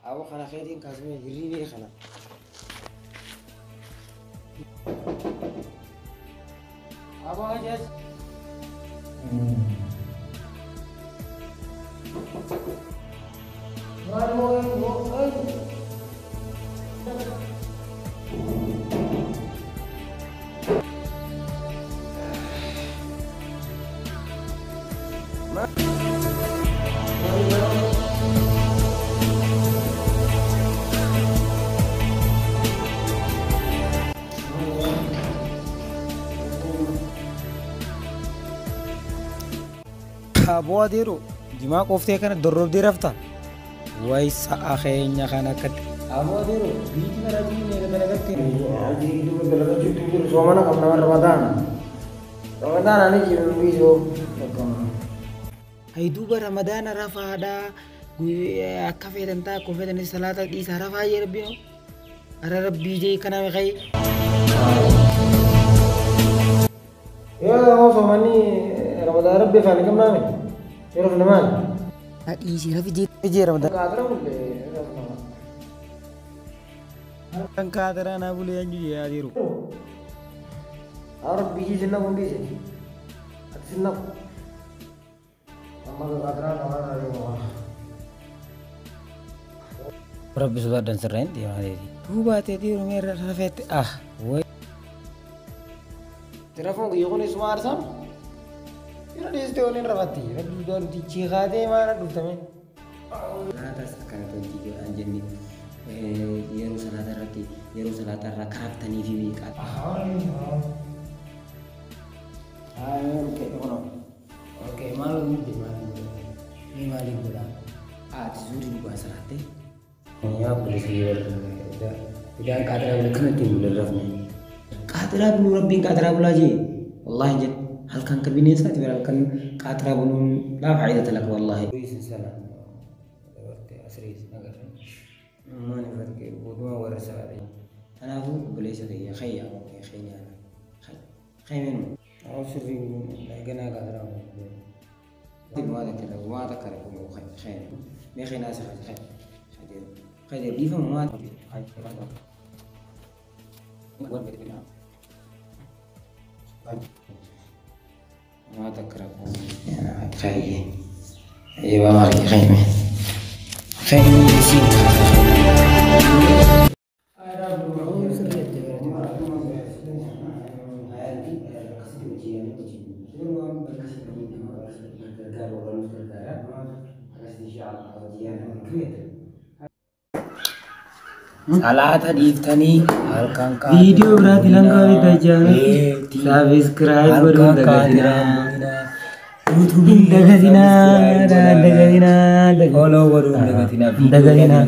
Aboo kana keetiin kaasumee hirriibee kana. Aboo ajaaj. Maal moo moo ay. Aboo adeero jimaa qoftee kana dorrobdee rafta. Way sa'a keenya kana akkatti. Aboo adeero biitii kana biyyi meeqa dalagatte? Soomana qabna warra Ramadaana. Ramadaana ni jiru biisoo. Hay duuba Ramadaana rafaadhaa. Akka feetan ta'a akkuma feetanis salaata dhiisaa rafaa jee rabbiin. Ara rabbii jee kana meeqayi. Yoo soomanni Ramadaan rabbi afaan qabnaame yeroo fi maal? Dhiisii rafi jee Ramadaan. Kaatira bulee Kan kaatiraa naa bulee anju jee adeeru. Rabbi jee sinna kun dhiise. Ati sinna kun. Amma kaatiraa namaa irraa Rabbi sodaadhan sirraa hin deemaa deeti. Duuba ati adeeru meerra rafeette ah way. Telefoon kiyya kun isuma aarsaam. Yeroo dhiistee waliin rafatti. Rabbi sodaadhuti chiikaatee maana dhuftame. Salaatas akkana tolchii jedhan jenne yeroo salaata irratti yeroo salaata irraa karaftanii fi meeqaa. Okay, maal hojii maal maaliif godhaa? Ati zuurii dhugaa salaattee. Yaa obboleessa warra idaan qaatiraa bula kanatti hin bulan rafne. Qaatiraa buluu rabbiin qaatiraa bulaa jee wallaahi jedhe halkan ka bineensaati bara halkan qaatiraa buluun laa faayidata laka wallaahi. Sana asiriis agarre. Maani farqee booduma warra salaate. Kanaafuu obboleessa kiyya khayya khayya khayya Awwa sirrii ganaa qaatiraa buluu. Waa takka khayya mee khayna si khayya. Khayya dhiifama maal. ما تكره خيي ايوا ما خيمي خيمي يسين Salaata dhiiftanii halkan Viidiyoo biraatti langaa walitti ajaa'ibu. Subscribe godhuun dagatinaa. Dagatinaa dagatinaa. Follow godhuun dagatinaa. Dagatinaa.